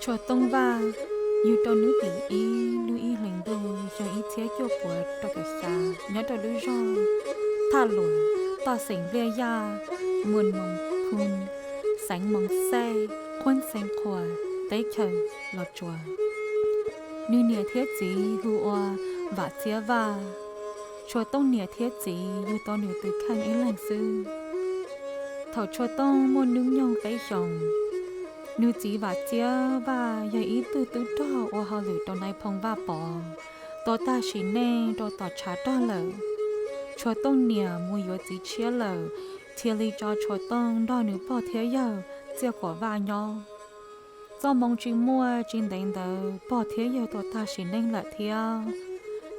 Tshua Tooj Vaj yug rau hnub tim ib lub ib hlis ntuj xyoo ib txhiab cuaj puas rau caum xya nyob rau lub zog Thaj Luam, toj xeem Npliaj Yaj, muas Moos Phoo, xeev Moos Xej, qhuab xeev Qhuas, teb chaws Los Tsuas. Nws niam thiab txiv hu ua Vam Txiab Vaj. Tshua Tooj niam thiab txiv yug tau nws tus kheej ib leeg xwb. Thaum Tshua Tooj muaj hnub nyoog peb xyoos, nws txiv Vam Txiab Vaj yog ib tug tub rog ua hauj lwm rau nais phoo Vaj Pov, tau tag sim neej rau tom tshav rog lawm. Tshua Tooj niam mus yuav txiv tshiab lawm, thiaj li tso Tshua Tooj nrog nws pog thiab yawg Txiaj Kuam Vaj nyob. Txoj hmoo tsis muaj tsis ntev ntawd pog thiab yawg tau tag sim neej lawm thiab.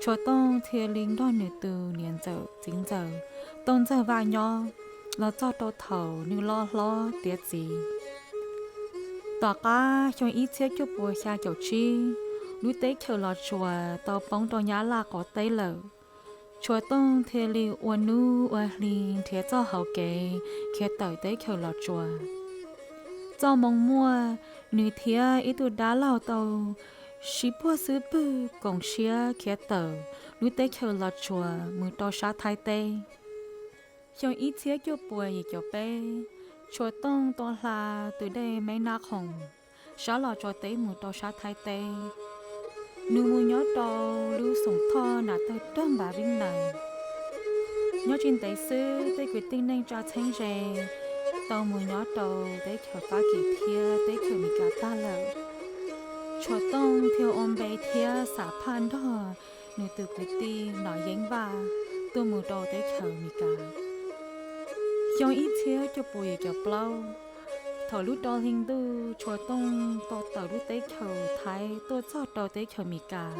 Tshua Tooj thiaj li nrog nws tus niam ntxawm txiv ntxawm Tooj Ntxawg Vaj nyob los txog rau thaum nws loj hlob tiav txiv. Tom qab xyoo ib txhiab cuaj puas xya caum tsib, lub teb chaws Los Tsuas tau poob rau Nyab Laj quav teb lawm. Tshua Tooj thiaj li ua hnub ua hli nrhiav txoj hauv kev khiav tawm teb chaws Los Tsuas. Txoj hmoo muaj, nws thiab ib tug dab laug tau sib puag xub pwg koom siab khiav tawm lub teb chaws Los Tsuas mus rau sab Thaib teb. Xyoo ib txhiab cuaj puas yim caum peb, Tshua Tooj tau hla tus dej Meb Nab Khoom sab Los Tsuas teb mus rau sab Thaib teb. Nws mus nyob rau lub xoom thoj Nam Tawg Rog Npav Vib Nais. Nyob tsis ntev xwb, tej kwv tij neej tsa txheeb ze tau mus nyob rau teb chaws Fab Kis thiab teb chaws Amelikas tag lawm. Tshua Tooj thiaj ua npe thiab xam phaj nrog nws tus kwv tij Nom Yeeb Vaj tuaj mus rau teb chaws Amelikas. Xyoo ib txhiab cuaj puas yim caum plaub, thaum lub rau hli ntuj Tshua Tooj tau tawm lub teb chaws Thaib tuaj txog rau teb chaws Amelikas.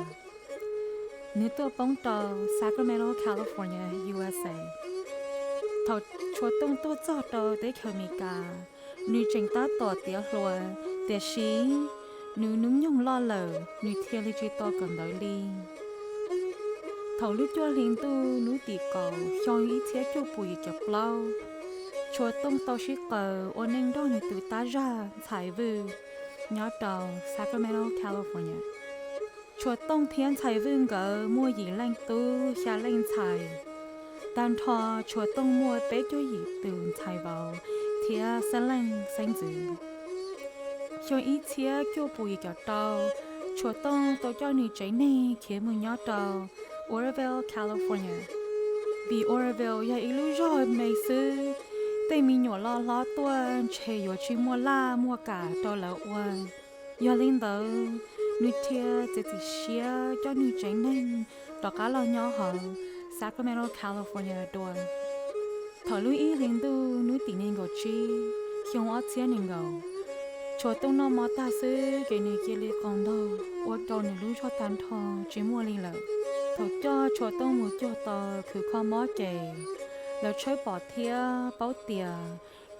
Nws tuaj poob rau Sacramento, California, U S A. Thaum Tshua Tooj tuaj txog rau teb chaws Amelikas, nws tseem tab tom tiav hluas, tiam sis nws hnub nyoog loj lawm, nws thiaj li tsis tau kawm ntawv li. Thaum lub cuaj hli ntuj hnub tim kaum xyoo ib txhiab cuaj puas yim caum plaub, Tshua Tooj tau sib qaws ua neej nrog nws tus tab zaj Ntxhais Vwj nyob rau Sacramento, California. Tshua Tooj thiab Ntxhais Vwj nkawd muaj yim leej tub xya leej ntxhais. Tag nrho Tshua Tooj muaj peb caug yim tus ntxhais vauv thiab xeeb leej xeeb ntxwv. Xyoo ib txhiab cuaj puas yim caum rau, Tshua Tooj tau coj nws tsev neeg khiav mus nyob rau Oroville, California. Vim Oroville yog ib lub zog me xwb, tej me nyuam loj hlob tuaj ntshe yuav tsis muaj laj muaj kam rau lawv ua. Yog li ntawd, nws thiaj txiav txim siab coj nws tsev neeg rov qab los nyob hauv Sacramento, California dua. Thaum lub ib hlis ntuj hnub tim nees nkaum tsib xyoo ob txhiab nees nkaum, Tshua Tooj noj mov tag xwb ces nws cia li qaug ntaug ua rau nws lub zog tag nrho tsis muaj li lawm. Thaum coj Tshua Tooj mus cuag tau khwv kho mob ces lawv tshawb pom thiab paub tias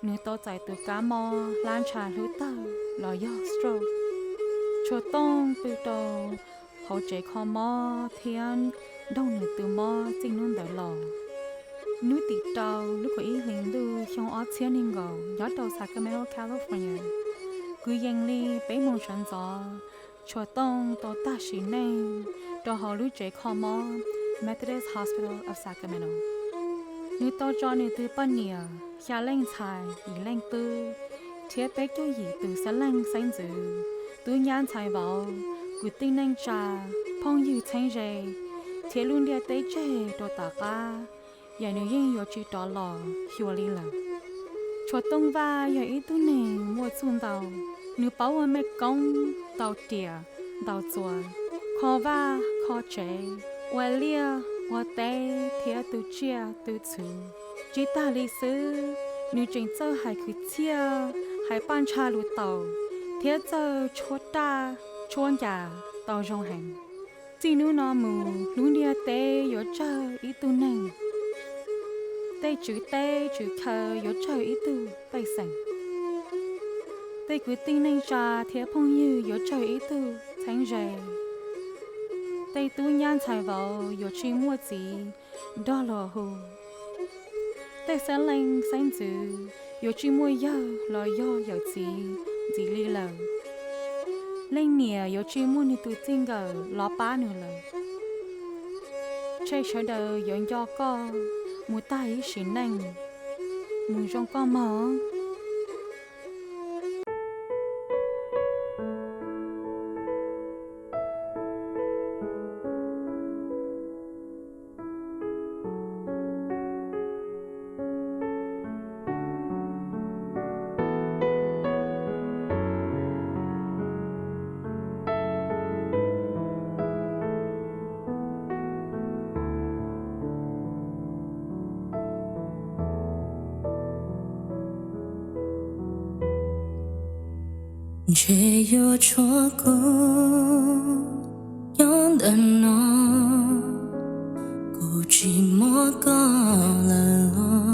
nws tau txais tus kab mob hlab ntsha hlwb tawg los yog stroke. Tshua Tooj pw rau hauv tsev kho mob thiab nrog nws tus mob txij hnub ntawd los. Hnub tim rau lub kaum ib hlis ntuj xyoo ob txhiab nees nkaum nyob rau Sacramento, California, kwv yees li peb moos sawv ntxov, Tshua Tooj tau tag sim neej rau hauv lub tsev kho mob Methodist Hospital of Sacramento. Nws tau tso nws tus poj niam, xya leej ntxhais, yim leej tub, thiab peb caug yim tus xeeb leej xeeb ntxwv, tub nyab ntxhais vauv, kwv tij neej tsa, phooj ywg txheeb ze, thiab lub ntiaj teb tseg rau tom qab, yam nws yeej yuav tsis rov los xyuas li lawm. Tshua Tooj Vaj yog ib tug neeg muaj txuj ntau. Nws paub ua mej koob, ntaus riam, ntaus txuas, kho vaj, kho tsev, ua liaj, ua teb thiab tu tsiaj tu txhu. Tsis tag li xwb, nws tseem txawj hais kwv txhiaj, hais paj ntsha lus taus, thiab txawj tshuab raj, tshuab ncas tau zoo heev. Txij hnub no mus lub ntiaj teb yuav tsawg ib tug neeg. Tej tswv teb tswv chaw yuav tsawg ib tug pej xeem. Tej kwv tij neej tsa thiab phooj ywg yuav tsawg ib tug txheeb ze. Tej tub nyab ntxhais vauv yuav tsis muaj txiv nrog luag hu. Tej xeeb leej xeeb ntxwv yuav tsis muaj yawg los yog yawm txiv ntxiv li lawm. Leej niam yuav tsis muaj nws tus txij nkawm los pab nws lawm. Ntshe sawv daws yuav nco koj mus tag ib sim neej. Mus zoo koj mog. Ntshe yuav tshuav kuv nyob ntawm no, kuv tsis muaj koj lawm los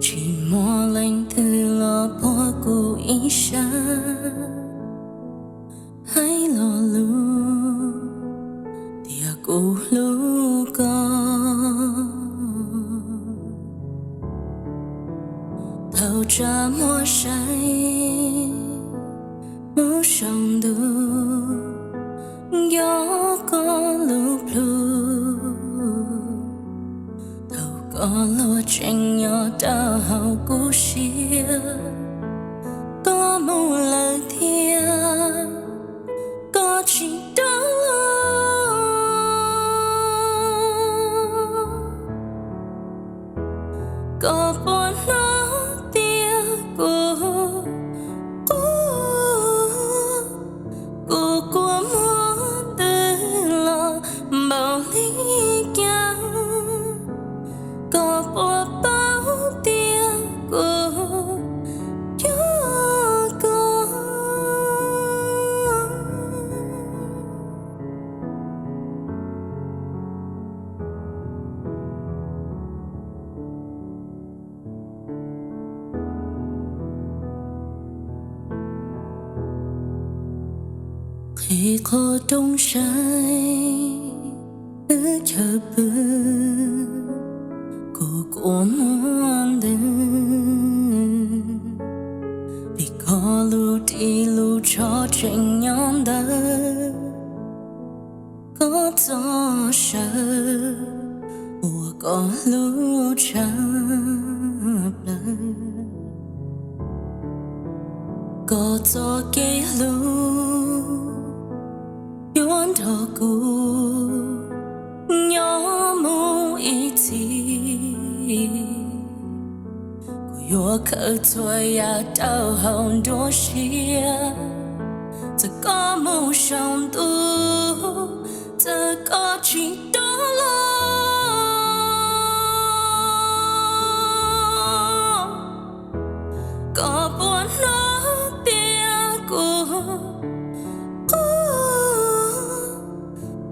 tsis muaj leej twg los pom kuv ib sab. Hais lo lus tias kuv hlub koj, thaum tsam muaj saib mus saum ntuj, nco koj lub plhu. Thaum koj luag tseem nyob rau hauv kuv siab, koj mus lawm thiab koj tsis rov los. Koj puas hnov tias kuv qub, kuv kua muag ntws los npaum li cas? Koj puas paub tias kuv coj koj? Qhib qhov rooj saib wb chaw pw, kuv kua muag ntws, vim koj lub ris lub tsho tseem nyob ntawm koj txoj saw uas koj hlub tshaj plaws. Koj txoj kev hlub yuav nrog kuv nyob mus ib txhis. Kuv yuav khaws txhua yam rau hauv nruab siab, txawm koj mus saum ntuj, txawm koj tsis rov los. Koj puas hnov tias kuv qub,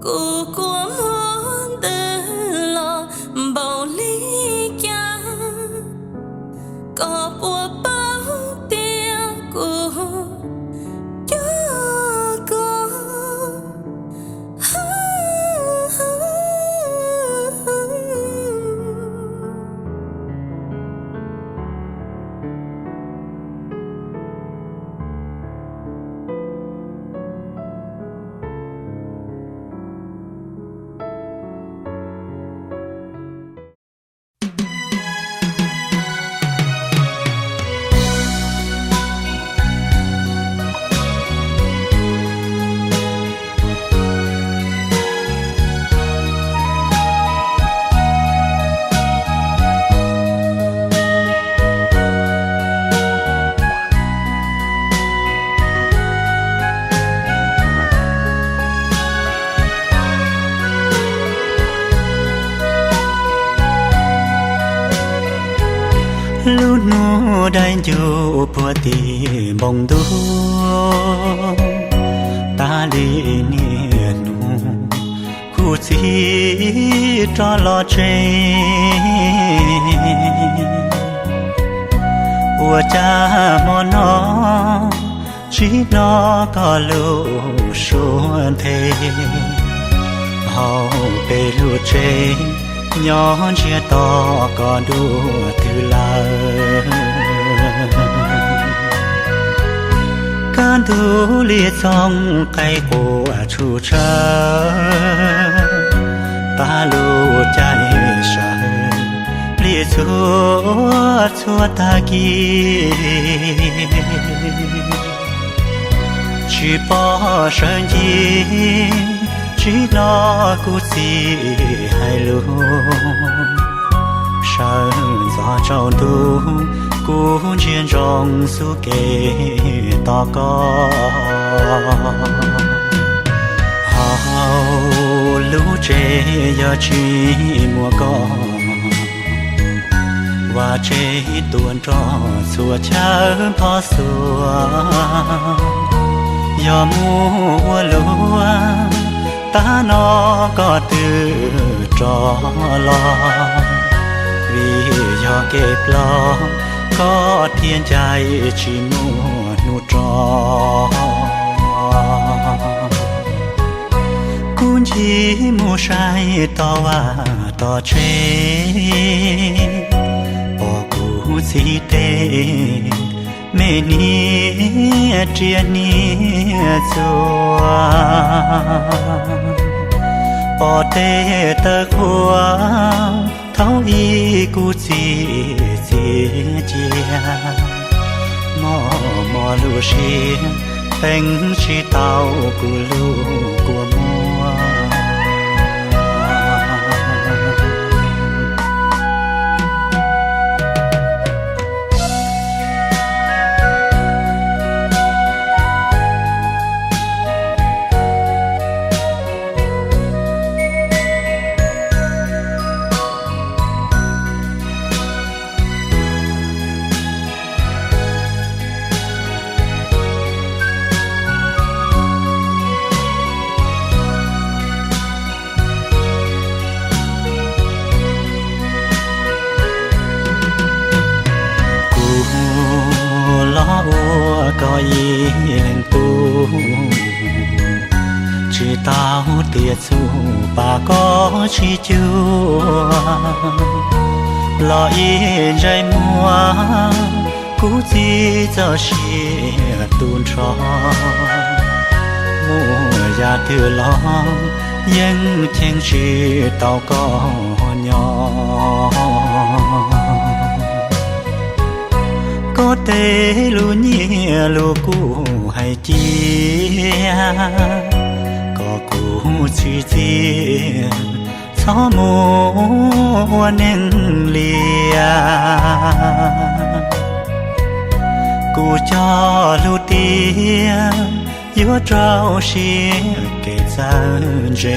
kuv kua muag ntws los npaum li cas? Koj puas paub tias kuv coj koj? Lub hnub daim ncuj puag tim npoo ntuj, tas li niaj hnub kuv txiv rov los tsev. Ua cas hmo no tsis hnov koj lub suab nthe, hauv peb lub tsev nyob ntsiag to koj dua twg lawm? Kab Tub li txooj qaib quaj tshum tshawv, tag lub caij sawv li txhua txhua tag kis. Tsis pom sawv ncig, tsis hnov kuv txiv hais lus. Sawv ntxov tsaus ntuj, kuv ntsia ntsoov xub kev tos koj. Hauv lub tsev yog tsis muaj koj, vaj tsev tuaj nrog txhua chaw nphob xuas. Yog muaj ua luaj, tag no koj twb rov los. Vim yog kev ploj, koj thiaj ncaim tsis muaj hnub rov. Kuv ncig mus saib tom vaj tom tsev, pom kuv txiv tej me niag riam niag txuas, pom tej tawv qhuav thaum ub kuv txiv txiav cia. Mos mos lub siab, teev tsis tau kuv lub kua muag. Kuv los ua koj ib leeg tub, tsis tau tiav txuj pab koj tsis cuag, los ib ntsais muag kuv txiv txoj sia tu nrho. Muaj yam twg los yeej cheem tsis tau koj nyob. Koj tej lus nyiaj lus kub hais cia, kom kuv txim txiaj txhob mus ua neeg liam. Kuv cog lus tias yuav rau siab kev txawj ntse,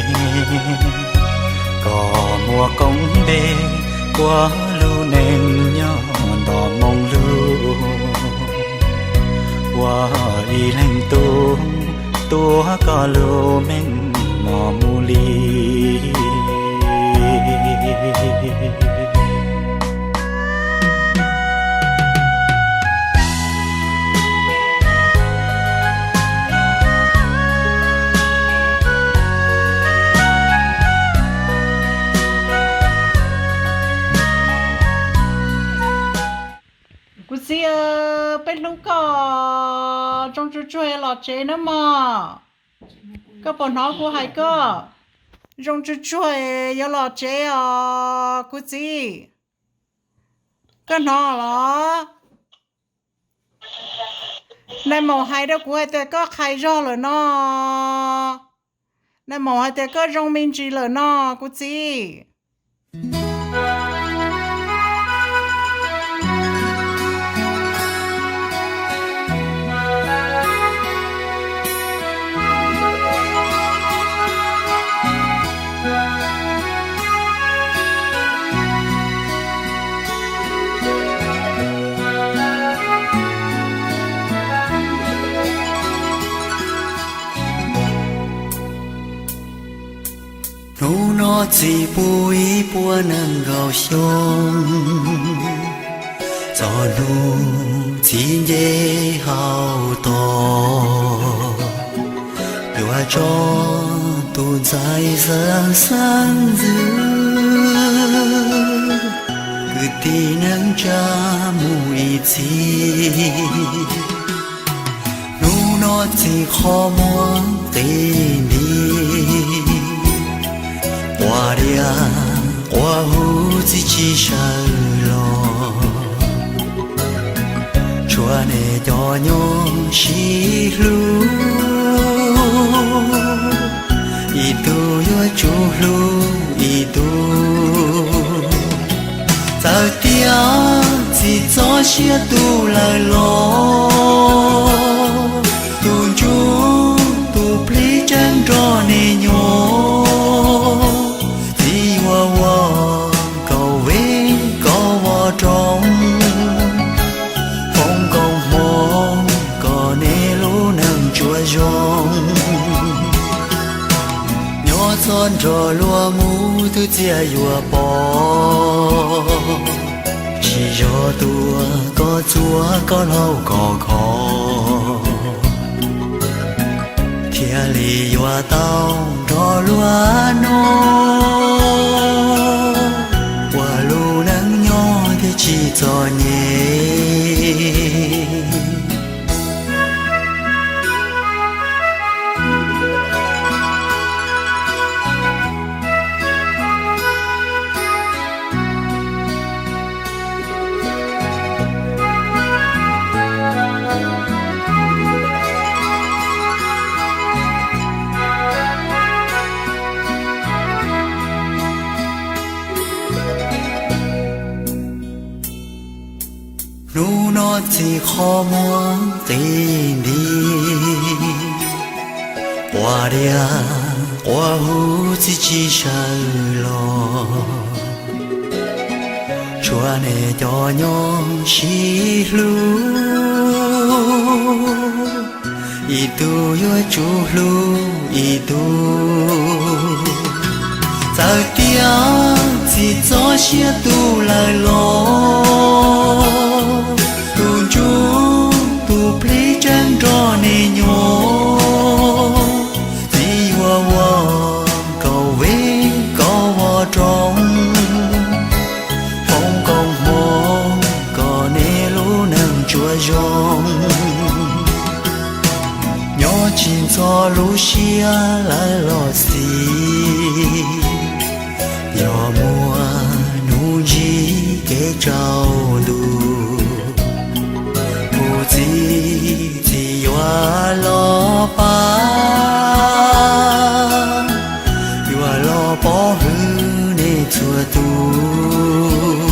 kom muaj koob npe ua lub neej nyob nto moo lug, ua ib leeg tub tuav koj lub meej mom mus li. Kuv txiv, peb hlub koj, zoo tsuag tsuag los tsev nawb mog. Koj puas hnov kuv hais koj? Zoo tsuag tsuag yuav los tsev os kuv txiv. Koj hnov los? Nais maum hais rau kuv hais tias koj qhais zog lawm no. Nais maum hais tias koj zoo me ntsis lawm no kuv txiv. Hnub no txij pub ib puas nees nkaum xyoo, txog hnub txiv nce hauv tog, yuav tso tus ntxhais xeeb xeeb ntxwv, kwv tij neej tsa mus ib txhis. Hnub no Txiv qhov muag qis nti, quas diav quas huv txiv tsis sawv los, tshuav nej cov nyob sib hlub, ib tug yuav tsum hlub ib tug. Txawm tias txiv txoj sia tu lawm los, tus ntsuj tus plig tseem nrog nej nyob. Txiv yuav ua koj vej koj voj roob, foom koob hmoov kom nej lub neej tsuas zoo. Nyob txog nrog luag mus twb txias yuav pom, tsis zov tuaj koj txuas koj laug koj kho, thiaj li yuav tau nrog luag nyob, ua lub neej nyob thiaj tsis txom nyem. Hnub no txiv qhov muag qis nti, quas diav quas huv txiv tsis sawv los, tshuav nej cov nyob sib hlub, ib tug yuav tsum hlub ib tug. Txawm tias txiv txoj sia tu lawm los, tus ntsuj tus plig tseem nrog nej nyob. Txiv yuav ua koj vej koj voj roob, foom koob hmoov kom nej lub neej tsuas zoo. Nyob tsis ntxhov lub siab lawm los xij, yog muaj hnub ntsib kev tsaus ntuj, kuv txiv txiv yuav los pab, yuav los pov hwm nej txhua tus.